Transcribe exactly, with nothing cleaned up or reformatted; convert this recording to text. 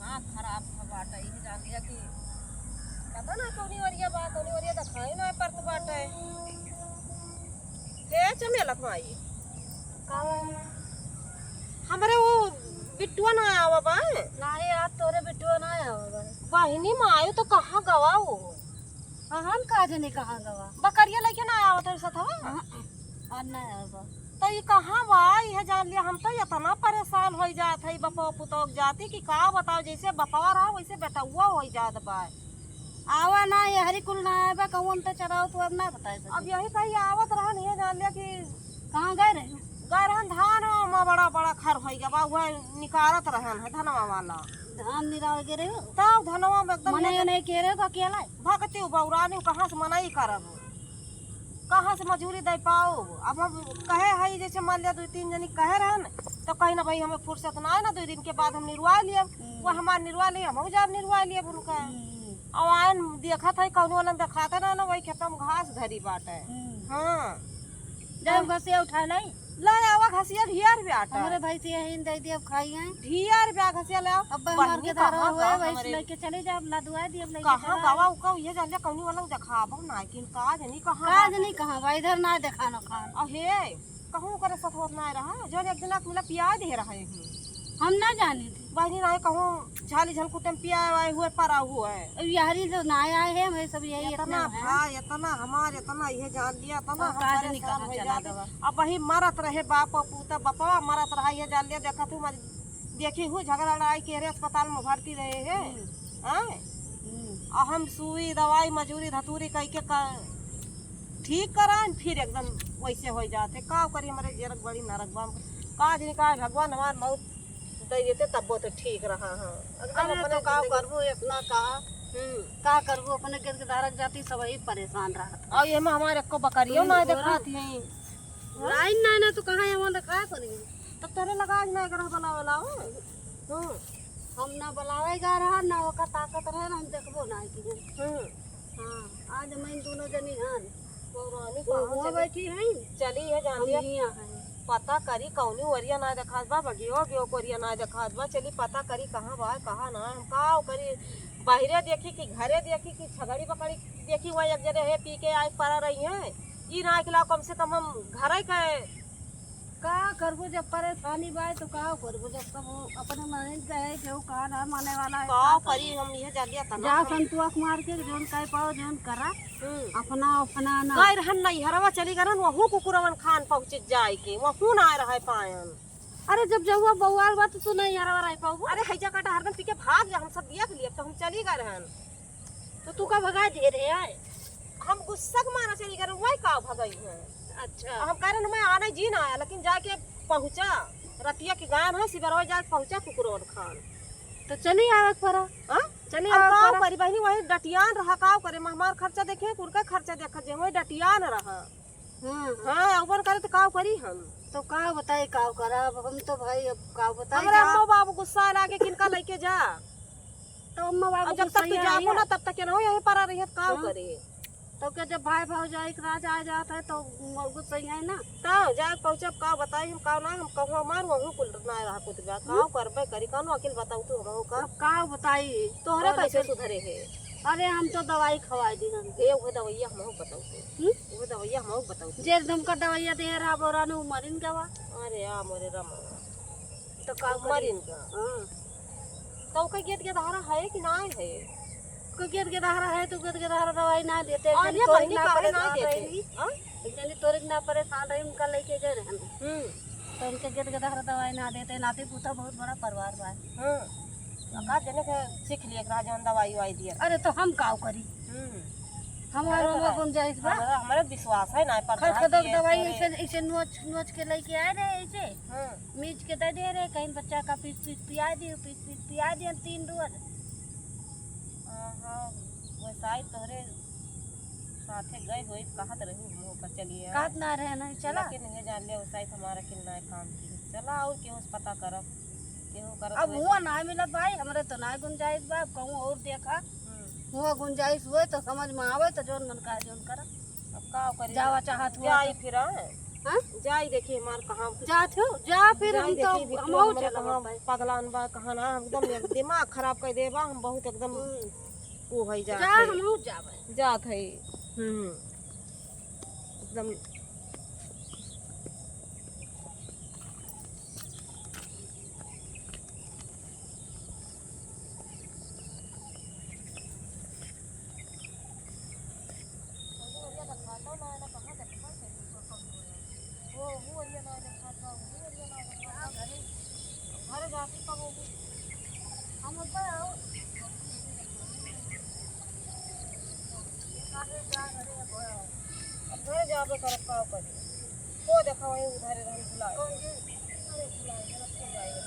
हाँ, खराब हो बाटे, ई जान लिया कि पता ना कौनी ओरिया बा, कौनी ओरिया देखाई ना पड़त बाटे। हे चमेलत माई, का बा? हमरे वो बिट्टुआ ना आवा बा। नाही, आज तोरे बिट्टुआ ना आवा बा। बहिनी माई तो कहाँ गवा वो? हम का जाने कहाँ गवा। बकरिया लेके ना आवत है सथवा? हाँ, और ना आवा बा। तो ई कहाँ बा? इहे जान लिया, हम तो इतना परेशान होई जात है बपवा पुतोह के जाति कि का बताओ, जैसे बपवा रहा वैसे बेटउआ होई जात बा। आवा ना, यहरी कुल ना आवा, कौन तो चरावत हो, अब ना बताए सके। अब यही कहीं आवत रहन, ये जान लिया कि कहाँ गए रहे? गए रहन धान में बड़ा बड़ा खर होई गवा, वह निकारत रहन है धनवा वाला। धान निरावे गए रहे हो? तब धनवा में एकदम मने ये ये नहीं कह रहे हो, अकेला है? भगती बौरानी कहाँ से मनाई करब? कहाँ से मजूरी दे पाओ? अब हम कहे हई, जैसे मान लिया दो तीन जनी कहे रहन, तो कहीं ना भाई हमें फुर्सत ना है ना, दो दिन के बाद हम निरवा लिए। हम्म। वो हमार निरवा लिए, हम जाब निरवा लिए उनका। हम्म। अब आयन देखत है, कौनो वाला देखाता ना, ना वही खेतम घास धरी बाटे। हम्म। हाँ। जाओ घसिया उठा लाई। ले आवा घसिया ढियार ब्याटा। हमरे भाई से यही दे दिया, अब खाई हैं। ढियार ब्या घसिया ले आओ। अब हमार बहिनी के धारा कहाँ हुआ है, बा वही से हमरे? लेके चले जाओ, अब लदुआ दिए, अब लेके कहाँ चला गवा आए। उका, ये जान ले कौनी वाला देखाबो ना, किन का जनी कहाँ का बा। जनी कहाँ बा, इधर ना देखानो खान। अहे, कहूँ करे सथवत ना रहा, जौन एक दिन मिला पिया दे रहा है। हम ना जानी थी। बहिनी ना कहूँ झाली झलकुटे में पिया आए हुए, परा हुए। अब यारी तो ना आए हैं, हमें सब यही इतना इतना है। भाई, इतना हमार, इतना ये जान लिया, इतना और हम का जनी परेशान कहाँ हो चला जाते। गवा। अब वही मरत रहे बाप और पूता, बपवा मरत रहा, ये जान लिया, देखा तू मर-, देखी हूँ झगड़ा लड़ाई के रे अस्पताल में भर्ती रहे हैं। हम्म। हाँ? हम्म। और हम सुई, दवाई, मजूरी, धतूरी कई के का ठीक कराएन, फिर एकदम वैसे हो जाते। का करी, हमारे जेरक बड़ी नरक बा। हम का जनी का भगवान हमार मौत दे देते, तब वो तो ठीक रहा। हाँ, एकदम अरे अपने तो का जिंदगी करबू, इतना का, हम्म। का करबू, अपने गिरगिधारक जाति सब ही परेशान रहत। और ये में हमारे को बकरियों हम्म, ना और? देखाती हैं। लाइन ना, ना तो कहाँ है, वहाँ देखा करी। तो तेरे लगा आज ना एक रह बनावे लाओ। हम्म। हम ना बुलावे गा रहा, ना ओकर ताकत रहे, ना हम देखबो ना की। हम्म। हाँ, आज मैं इन दोनों जनी हन। पौरानी वो कहाँ हुआ चली? बैठी हैं। चली है, जान हम लिया। हियाँ हैं। पता करी कौनी ओरिया ना देखात बा, बगियो, बगियो कोरिया ना देखात बा। चली पता करी कहाँ बा, कहाँ ना। हम का करी, बाहरे देखी कि घरे देखी कि छगड़ी बकड़ी देखी, वहाँ एक जने है पी के आए परा रही हैं। ई ना अकेला, कम से कम हम घरे के का करबो, जब परेशानी बा तो का करबो, जब सब अपने मन के है, केहू का ना माने वाला है, का का करी, करबो? हम इहे जालिया तना जा हम। संतुआ कुमार के जोन कह पाओ, जोन करा, हम्म। अपना, अपना ना। गए रहन नैहरवा, चली गए रहन, वहू कुकुरवन खान पहुँचे जाए के, वहू ना रहे पायन। अरे, जब जहुआ बउआल बा, तो तू नैहरवा रह पाउबो? अरे, हैजा काटा हरदम पी के भाग जा, हम सब देख लिए, तो हम चली गए रहन। तो तू का भगा दे रहे आए? हम गुस्सा के मारा चली गए, वही का भगाई है। अच्छा। हम कह रहे, हमें आने जी ना आया, लेकिन जाके पहुँचा, रतिया के गायन है, सिबरवा जाके पहुँचा कुकुरवन खान। तो चली आवे के परा। हाँ? चली अब आवे के का परा। करी बहिनी, वही डटियान रहा, का करे, हमार खर्चा देखे, उनका खर्चा देखा जे, वही डटियान रहा। हाँ। हाँ, अउबन करे तो का करी हम? तो का बताई, का करब हम तो भाई, अब का बताई हमरा जा। अम्मा बाबू गुस्सा लागे, किनका लेके जा। तो अम्मा बाबू अब जब तक तू गुस्सैया जाबो है। ना, तब तक केनाहू यहीं परा रहित, का हाँ। करे? तो क्या जब भाई भौजाई के राज आ जात है तो गुस्सैया है ना। तो जाए पहुँचब, का बताई हम, का ना हम कहूँ हमार वहू कुल ना रहा कुछ बा, का हम्म। करबे करी, कौनो अकिल बताऊ तू हमहू का? अब का बताई? तोहरे और कैसे फिर सुधरे है? अरे हम तो दवाई खवाई दी हम। ए, उहे दवाइया हमहू बताऊ तू। हम्म? उहे दवाइया हमहू बताऊ तू। जे तुमका दवाइया दे रहा बोरा ने, उ मरिन गवा। अरे आ मोरे रामा। तो का करी? मरिन का? हाँ। तो ओकर गेट के दहारा है कि ना है? को गेट के दहारा है तो गेट के दहारा दवाई ना देते, अरे जनी तोरे बहिनी, ना काहे ना परेशान देते? रही। हाँ? जनी तोरे ना परेशान रही, उनका लेके गए रहन। हम्म। तो उनके गेट के दहारा दवाई ना देते, नाती पूता बहुत बड़ा परिवार बा। हम्म। तो का जने के सीख लिए एकरा जौन दवाई वाई दिया। अरे तो हम काव करी? हम्म। हमारे अरे तो गुंजाइश बा। हमारा, हमारा विश्वास है ना, पर खट खदक दवाई ऐसे, ऐसे नोच, नोच के लेके आए रहे ऐसे। हम्म। मीच के दे दे रहे, कहीं बच्चा का पीस पीस पिया दियो, पीस पीस पिया दियो तीन रोज। हाँ, हाँ, वो शायद तोहरे साथे गए होई, कहत रही हम ओकर चलिए। कहत ना रहे नहीं, चला। लेकिन ये जान ले, वो शायद हमारा किन ना काम की। चला, और केहू से पता करब, केहू करत अब होई। हुआ ना मिलत भाई, हमरे तो ना गुंजाइश बा, अब कहूँ और देखा। हम्म। हुआ गुंजाइश हुए तो समझ में आवे, तो जौन मन का जौन करा। अब का करी? जावा चाहत हुआ जाई तो। फिर, हाँ। हाँ? जाई देखी हमार कहाँ जात हो, जा फिर। जाई हम तो देखी बिटुआ हमहू हमारे चलब कहाँ अब। पगलान बा, कहाँ ना, एकदम दिमाग खराब कर देबा, हम बहुत एकदम हम्म। वो है जा जा, है। हमहू जाबे। जात है। हम्म। एकदम अब घरे जाबे करब, का करी? को देखा वही उधारे रहन भुला। अरे भुला, मेरा खो जाएगा।